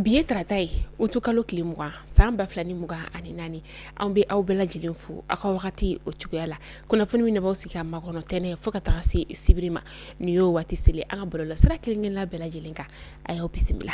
Bi ye tarata ye, utukalo tile 20, san 2024. Anw bɛ aw bɛɛ lajɛlen fo aw ka wagati o cogoya la. Kunnafoni min b'aw sigi ka makɔnɔ tɛnɛn fo ka taga se sibiri ma, nin y'o waati selen an ka bɔlɔlɔsira kelen-kelenna bɛɛ lajɛlen kan. A y'aw bisimila.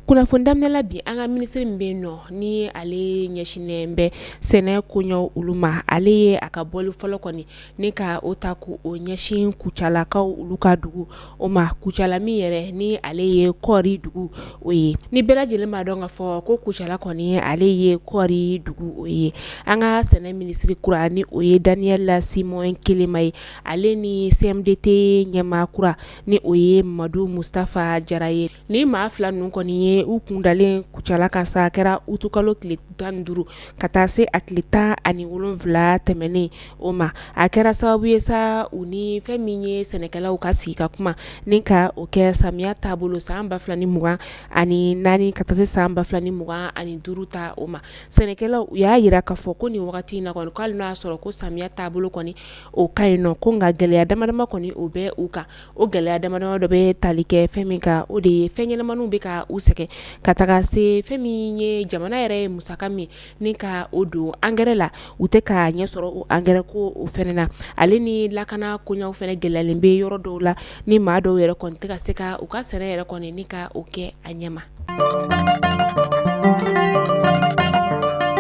Kunnafoni daminɛ la bi, an ka minisiri min bɛ yen nɔ ni ale ɲɛsinnen bɛ sɛnɛ koɲɛw olu ma, ale ye a ka bɔli fɔlɔ kɔni ni ka o ta k'o ɲɛsin Kucalakaw olu ka dugu o ma. Kucala min yɛrɛ ni ale ye kɔɔri dugu o ye, ni bɛɛ lajɛlen b'a dɔn k'a fɔ ko Kucala kɔni ale ye kɔɔri dugu o ye. An ka sɛnɛ minisiri kura ni o ye Daniel Simon Kelema ye, ale ni CMDT ɲɛmaa kura ni o ye Madu Mustafa Jara ye. Ni maa fila ninnu kɔni ye u kun dalen Kucala kan sa, a kɛra utukalo tile 15 ka taa se a tile 17 tɛmɛnen o ma. A kɛra sababu ye sa u ni fɛn min ye sɛnɛkɛlaw ka sigi ka kuma ni ka o kɛ samiya taabolo san 2024 ka taa se san 2025 ta o ma. Sɛnɛkɛlaw u y'a jira k'a fɔ ko nin wagati in na kɔni, k'ale n'a y'a sɔrɔ ko samiya taabolo kɔni o ka ɲi nɔ, ko nka gɛlɛya damadama kɔni o bɛ u kan. O gɛlɛya damadama dɔ bɛ tali kɛ fɛn min kan, o de ye fɛn ɲɛnamaniw bɛ ka u sɛgɛn ka taga se fɛn min ye jamana yɛrɛ ye musaka min ni ka o don angɛrɛ la, u tɛ ka ɲɛ sɔrɔ o angɛrɛ ko o fɛnɛ na. Ale ni lakana koɲɛw fɛnɛ gɛlɛyalen bɛ yɔrɔ dɔw la, ni maa dɔw yɛrɛ kɔni tɛ ka se ka u ka sɛnɛ yɛrɛ kɔni ni ka o kɛ a ɲɛ ma.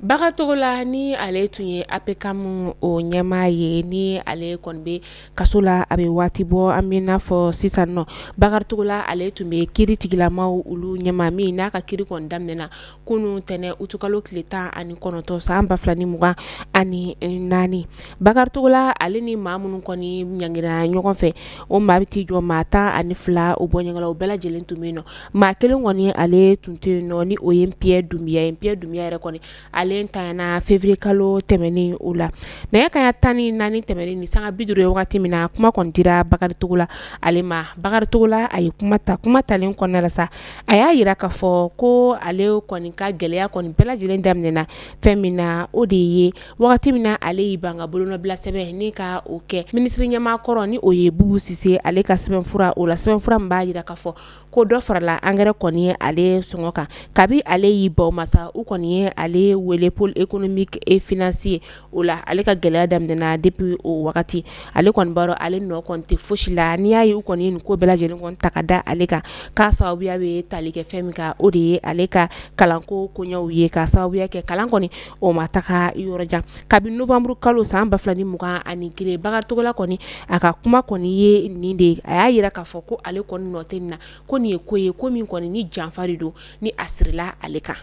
Bakari Togola ni ale tun ye APCAM o ɲɛmaa ye, ni ale kɔni bɛ kaso la a bɛ waati bɔ, an bɛ n'a fɔ sisan nɔ. Bakari Togola ale tun bɛ kiiri tigilamaw olu ɲɛmaa min n'a ka kiiri kɔni daminɛna kunun tɛnɛn utukalo tile 19 san 2024. Bakari Togola ale ni maa minnu kɔni ɲangira ɲɔgɔn fɛ, o maa bɛ t'i jɔ maa 12 o bɔɲɔgɔn la, o bɛɛ lajɛlen tun bɛ yen nɔ. Maa kelen kɔni ale tun tɛ yen nɔ, ni o ye Pierre Doumbia ye. Pierre Doumbia yɛrɛ kɔni ale ntanyana février kalo tɛmɛnen o la. Nɛgɛ kanɲɛ 14 tɛmɛnen ni sanga 50 ye wagati min na, kuma kɔni dira Bakari Togola ale ma. Bakari Togola a ye kuma ta, kuma talen kɔnɔna la sa, a y'a jira k'a fɔ ko ale kɔni ka gɛlɛya kɔni bɛɛ lajɛlen daminɛna fɛn min na, o de ye wagati min na ale y'i ban ka bolonɔbila sɛbɛn ni ka o kɛ minisiri ɲɛmaa kɔrɔ ni o ye Bubu Sise ale ka sɛbɛnfura o la, sɛbɛnfura min b'a jira k'a fɔ ko dɔ farala angɛrɛ kɔni ye ale sɔngɔ kan. Kabi ale y'i ban o ma sa, u kɔni ye ale wele pôle économique et financier o la. Ale ka gɛlɛya daminɛna depuis o wagati. Ale kɔni b'a dɔn ale nɔ kɔni tɛ fosi la. N'i y'a ye u kɔni ye nin ko bɛɛ lajɛlen kɔni ta ka da ale kan, k'a sababuya bɛ tali kɛ fɛn min kan, o de ye ale ka kalanko koɲɛw ye, k'a sababuya kɛ kalan kɔni o ma taga yɔrɔ jan. Kabi novembre kalo san 2021, Bakari Togola kɔni a ka kuma kɔni ye nin de ye. A y'a jira k'a fɔ ko ale kɔni nɔ tɛ nin na, ko nin ye ko ye, ko min kɔni ni janfa de don ni a sirila ale kan.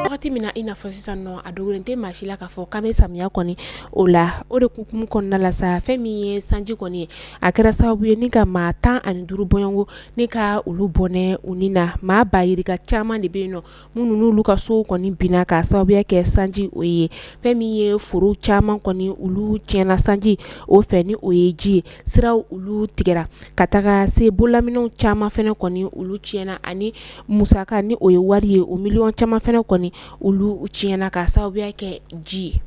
Wagati min na i n'a fɔ sisan nɔ, a dogolen tɛ maa si la k'a fɔ k'an bɛ samiya kɔni o la. O de hukumu kɔnɔna la sa, fɛn min ye sanji kɔni ye, a kɛra sababu ye ni ka maa 15 bɔɲɔgɔnko ni ka olu bɔnɛ u ni na. Maa ba yirika caman de bɛ yen nɔ minnu n'olu ka sow kɔni binna k'a sababuya kɛ sanji o ye. Fɛn min ye foro caman kɔni olu tiɲɛna sanji o fɛ, ni o ye ji ye. Siraw olu tigɛra ka taga se bololaminɛnw caman fɛnɛ kɔni olu tiɲɛna, ani musaka ni o ye wari ye, o miliyɔn caman fɛnɛ kɔni olu tiɲɛna k'a sababuya kɛ ji ye.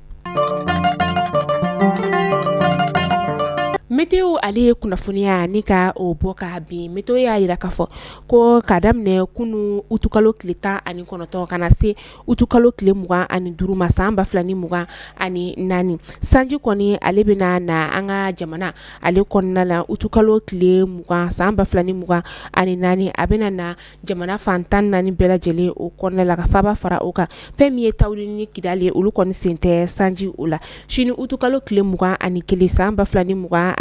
Météo ale ye kunnafoniya ni ka o bɔ ka bin. Météo y'a jira k'a fɔ ko k'a daminɛ kunun utukalo tile 19 ka na se utukalo tile 25 ma san 2024, sanji kɔni ale bɛna na an ka jamana ale kɔnɔna la utukalo tile 20 san 2024. A bɛna na jamana fan 14 bɛɛ lajɛlen o kɔnɔna la, ka faaba fara o kan. Fɛn min ye Tawudeni ni Kidali ye, olu kɔni sen tɛ sanji o la. Sini utukalo tile 21 san 2024,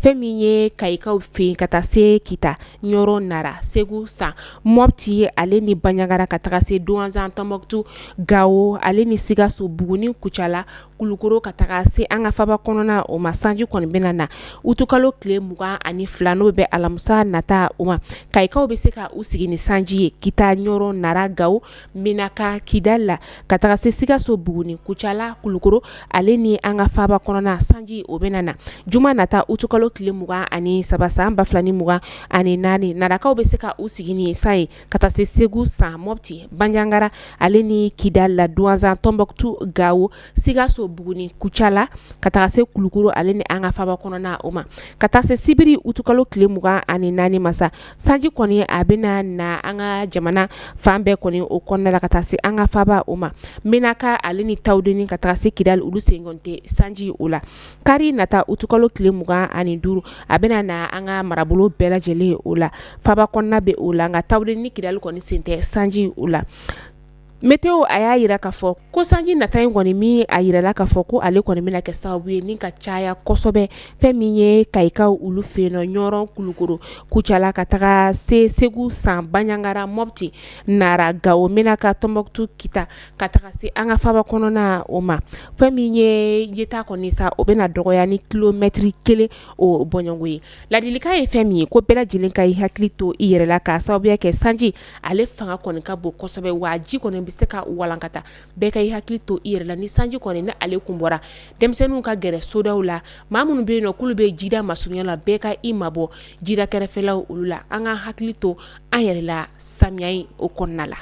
fɛn min ye Kayikaw fɛ yen ka taa se Kita, Ɲɔrɔ, Nara, Segu, San, Mɔpti ale ni Banjagara, ka taga se Duwanzan, Tɔnbɔkutu, Gawo ale ni Sikaso, Buguni, Kucala, Kulukoro, ka taga se an ka faba kɔnɔna o ma, sanji kɔni bɛna na utukalo tile 22, n'o bɛ alamisa nata o ma. Kayikaw bɛ se ka u sigi ni sanji ye Kita, Ɲɔrɔ, Nara, Gawo, Menaka, Kidali la, ka taga se Sikaso, Buguni, Kucala, Kulukoro ale ni an ka faba kɔnɔna, sanji o bɛna na. Juma nata utukalo tile 23 san 2024, Narakaw bɛ se ka u sigi ni san ye ka taa se Segu, San, Mɔti, Banjagara ale ni Kidali la, Duwanzan, Tɔnbukutu, Gawo, Sikaso, Buguni, Kucala ka taa se Kulukoro ale ni an ka faba kɔnɔna o ma. Ka taa se sibiri utukalo tile 24 ma sa, sanji kɔni a bɛna na an ka jamana fan bɛɛ kɔni o kɔnɔna la ka taa se an ka faba o ma. Menaka ale ni Tawudeni ka taa se Kidali, olu sen kɔni tɛ sanji o la. Kari nata utukalo tile 25, a bɛna na an ka marabolo bɛɛ lajɛlen o la. Faba kɔnɔna bɛ o la, nka Tawudeni ni Kidali kɔni sen tɛ sanji o la. Météo a y'a jira k'a fɔ ko sanji nata in kɔni min a jirala k'a fɔ ko ale kɔni bɛna kɛ sababu ye ni ka caya kosɛbɛ fɛn min ye Kayikaw olu fɛ yen nɔ, Ɲɔrɔn, Kulukoro, Kucala ka taga se Segu, San, Banjagara, Mɔti, Nara, Gawo, Menaka, Tɔnbukutu, Kita ka taga se an ka faba kɔnɔna o ma. Fɛn min ye yeta kɔni sa, o bɛna dɔgɔya ni kilomɛtiri kelen o bɔɲɔgɔnko ye. Ladilikan ye fɛn min ye, ko bɛɛ lajɛlen ka i hakili to i yɛrɛ la k'a sababuya kɛ sanji ale fanga kɔni ka bon kosɛbɛ, wa ji kɔni bɛ se ka walankata. Bɛɛ ka i hakili to i yɛrɛ la ni sanji kɔni ni ale kun bɔra, denmisɛnninw ka gɛrɛ sodaw la, maa minnu bɛ yen nɔ k'olu bɛ jida masurunya la, bɛɛ ka i mabɔ jida kɛrɛfɛlaw olu la. An ka hakili to an yɛrɛ la samiya in o kɔnɔna la.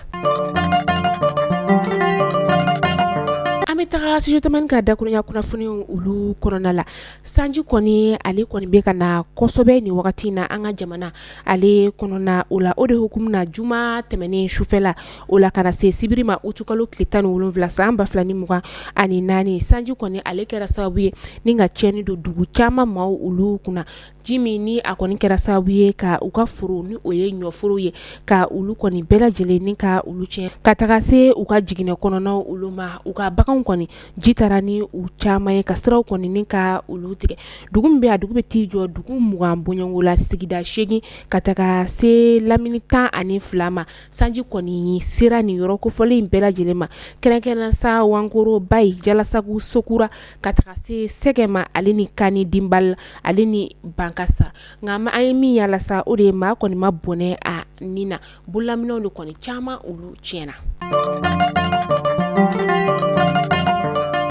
An bɛ taga studio tamani ka dakurunya kunnafoni olu kɔnɔna la. Sanji kɔni ale kɔni bɛ ka na kosɛbɛ nin wagati in na an ka jamana ale kɔnɔna o la. O de hukumu na, juma tɛmɛnen sufɛla o la ka na se sibiri ma utukalo tile 17 san 2024, sanji kɔni ale kɛra sababu ye ni ka tiɲɛni don dugu caman maaw olu kunna. Ji min ni a kɔni kɛra sababu ye ka u ka foro, ni o ye ɲɔforo ye, ka olu kɔni bɛɛ lajɛlen ni ka olu tiɲɛ ka taga se u ka jiginɛ kɔnɔnaw olu ma. U ka baganw kɔni ji taara ni u caman ye ka siraw kɔni ni ka olu tigɛ. Dugu min bɛ, a dugu bɛ t'i jɔ dugu 20 bɔɲɔgɔnko la, sigida 8 ka taga se lamini 12 ma. Sanji kɔni sera nin yɔrɔ kofɔlen in bɛɛ lajɛlen ma, kɛrɛnkɛrɛn sa Wankoro, Bayi, Jalasagu, Sokura ka taga se Sɛgɛ ma ale ni Kani, Dinbal ale ni Bankasa. Nka an ye min y'a sa, o de ye maa kɔni ma bɔnɛ a ni na, bololaminɛw de kɔni caman olu tiɲɛna.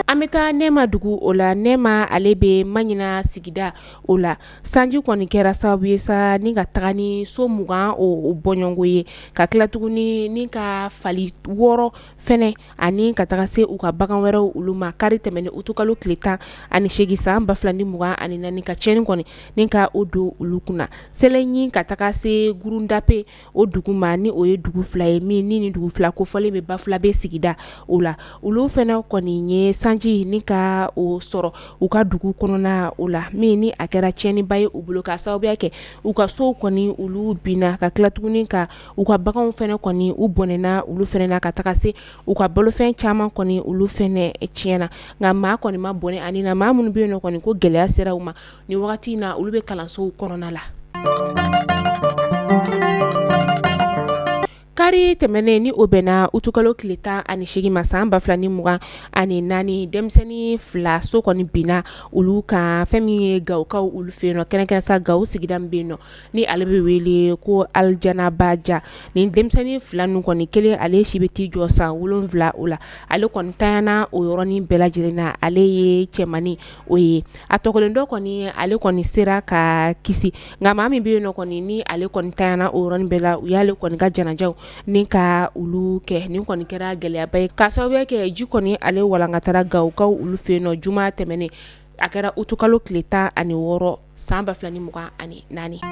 An bɛ taa Nɛma dugu o la. Nɛma ale bɛ Maɲina sigida o la. Sanji kɔni kɛra sababu ye sa ni ka taga ni so 20 o bɔɲɔgɔnko ye, ka tila tuguni ni ka fali 6 fɛnɛ ani ka taga se u ka bagan wɛrɛw olu ma kari tɛmɛnen utukalo tile 18 san 2024, ka tiɲɛni kɔni ni ka o don olu kunna. Sɛlɛɲi ka taga se Gurundape o dugu ma, ni o ye dugu fila ye min ni dugu fila kofɔlen bɛ Bafulabe sigida o la, olu fana kɔni ye sanji ni ka o sɔrɔ u ka dugu kɔnɔna o la, min ni a kɛra tiɲɛniba ye u bolo ka sababuya kɛ u ka sow kɔni olu binna, ka tila tuguni ka u ka baganw fana kɔni u bɔnɛna olu fana na, ka taga se u ka balofɛn caman kɔni olu fana tiɲɛna. Nka maa kɔni ma bɔnɛ a ni na. Maa minnu bɛ yen nɔ kɔni ko gɛlɛya sera u ma nin wagati in na, olu bɛ kalansow kɔnɔna la. Kari tɛmɛnen, ni o bɛnna utukalo tile 18 ma san 2024, denmisɛnnin fila so kɔni binna olu kan fɛn min ye Gawokaw olu fɛ yen nɔ, kɛrɛnkɛrɛn sa Gawo sigida min bɛ yen nɔ ni ale bɛ wele ko Alijanabaja. Nin denmisɛnnin fila ninnu kɔni, kelen ale si bɛ t'i jɔ san 7 o la, ale kɔni tanyana o yɔrɔnin bɛɛ lajɛlen na, ale ye cɛmannin o ye. A tɔ kelen dɔ kɔni, ale kɔni sera ka kisi, nka maa min bɛ yen nɔ kɔni ni ale kɔni tanyana o yɔrɔnin bɛɛ la, u y'ale kɔni ka janajaw ni ka olu kɛ. Nin kɔni kɛra gɛlɛyaba ye k'a sababuya kɛ ji kɔni ale walankatara Gawokaw olu fɛ yen nɔ juma tɛmɛnen, a kɛra utukalo tile 16 san 2024.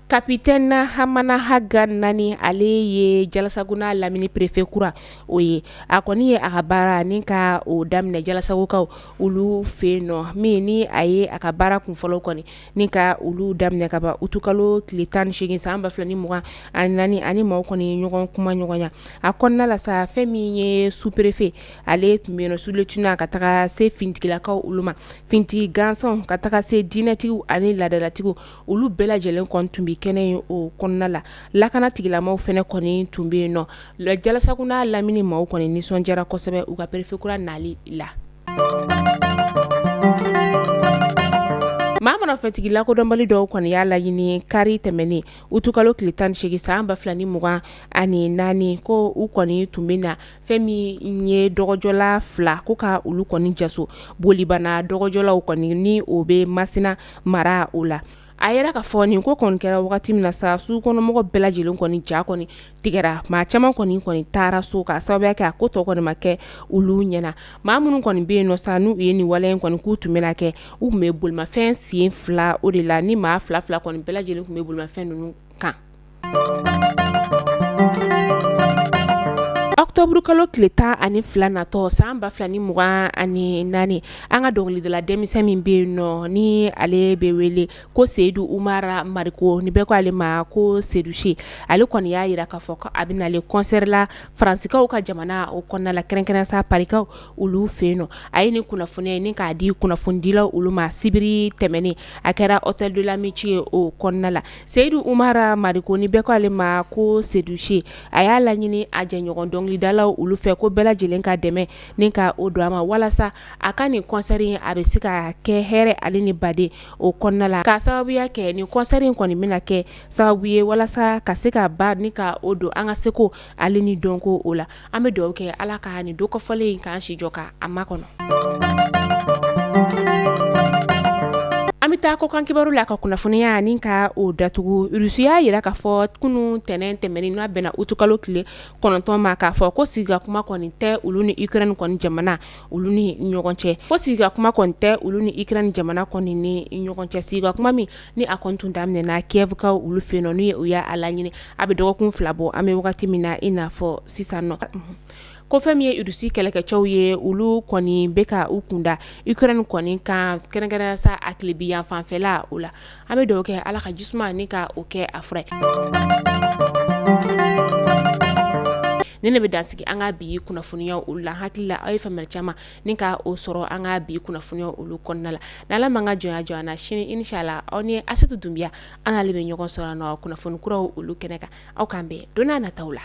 Kapitɛni Hamana Haga Nani, ale ye Jalasagu n'a lamini perefe kura o ye. A kɔni ye a ka baara ni ka o daminɛ Jalasagukaw olu fɛ yen nɔ, min ni a ye a ka baara kunfɔlɔ kɔni ni ka olu daminɛ ka ban utukalo tile 18 san 2024, ani maaw kɔni ye ɲɔgɔn kuma ɲɔgɔnya a kɔnɔna la sa. Fɛn min ye sous-préfet ale tun bɛ yen nɔ, sous-lieutenant ka taga se finitigilakaw olu ma, finitigi gansanw ka taga se diinɛtigiw ani laadalatigiw, olu bɛɛ lajɛlen kɔni tun bɛ kɛnɛ in o kɔnɔna la. Lakana tigilamaw fana kɔni tun bɛ yen nɔ. Jalasagu n'a lamini maaw kɔni nisɔndiyara kosɛbɛ u ka perefe kura nali la. Maa manafɛntigi lakodɔnbali dɔw kɔni y'a laɲini kari tɛmɛnen utukalo tile 18 san 2024 ko u kɔni tun bɛ na fɛn min ye dɔgɔjɔla fila ko ka olu kɔni jaso bolibana dɔgɔjɔlaw kɔni ni o bɛ Masina mara o la. A yɛrɛ k'a fɔ nin ko kɔni kɛra wagati min na sa sugu kɔnɔmɔgɔ bɛɛ lajɛlen kɔni ja kɔni tigɛra, maa caman kɔni taara so k'a sababuya kɛ a ko tɔ kɔni ma kɛ olu ɲɛna. Maa minnu kɔni bɛ yen nɔ sa n'u ye nin wale in kɔni k'u tun bɛna kɛ, u tun bɛ bolimafɛn sen fila o de la ni maa fila fila kɔni bɛɛ lajɛlen tun bɛ bolimafɛn ninnu kan. Ɔkutɔburukalo tile 12 natɔ san 2024, an ka dɔnkilidala denmisɛn min bɛ yen nɔ ni ale bɛ wele ko Seyidu Umar Mariko, ni bɛɛ ko ale ma ko Seydou Si, ale kɔni y'a jira k'a fɔ ko a bɛ nalen concert la Faransikaw ka jamana o kɔnɔna la, kɛrɛnkɛrɛn sa Parikaw olu fɛ yen nɔ. A ye nin kunnafoniya ni k'a di kunnafonidilaw olu ma sibiri tɛmɛnen, a kɛra Hôtel de l'Amitié o kɔnɔna la. Seyidu Umar Mariko, ni bɛɛ ko ale ma ko Seydou Si, a y'a laɲini a jɛɲɔgɔn dɔnkilidalaw olu fɛ ko bɛɛ lajɛlen ka dɛmɛ ni ka o don a ma walasa a ka nin concert in a bɛ se ka kɛ hɛrɛ ale ni baden o kɔnɔna la, k'a sababuya kɛ nin concert in kɔni bɛna kɛ sababu ye walasa ka se ka ba ni ka o don an ka seko ale ni dɔnko o la. An bɛ dugawu kɛ Ala ka nin don kofɔlen in k'an si jɔ ka a makɔnɔ. An bɛ taa kɔkan kibaru la ka kunnafoniya ni ka o datugu. Russie y'a jira k'a fɔ kunun tɛnɛn tɛmɛnen n'a bɛnna utukalo tile 9 ma, k'a fɔ ko sigi ka kuma kɔni tɛ olu ni Ukraine kɔni jamana olu ni ɲɔgɔn cɛ, ko sigi ka kuma kɔni tɛ olu ni Ukraine jamana kɔni ni ɲɔgɔn cɛ. Sigi ka kuma min ni a kɔni tun daminɛna Kievkaw olu fɛ yen nɔ, ni u y'a laɲini a bɛ dɔgɔkun 2 bɔ an bɛ wagati min na i n'a fɔ sisan nɔ. Ko fɛn min ye Russie kɛlɛkɛcɛw ye, olu kɔni bɛ ka u kunda Ukraine kɔni kan, kɛrɛnkɛrɛn sa a tilebin yan fanfɛla o la. An bɛ dugawu kɛ Ala ka jisuma ni ka o kɛ a fura ye. Ni ne bɛ dansigi an ka bi kunnafoniya olu la, hakili la aw ye faamuyali caman ni ka o sɔrɔ an ka bi kunnafoniya olu kɔnɔna la. N'Ala m'an ka jɔnya jɔ an na, sini inshallah aw ni Asetu Dunbiya an n'ale bɛ ɲɔgɔn sɔrɔ nɔ kunnafoni kuraw olu kɛnɛ kan. Aw k'an bɛn don n'a nataw la.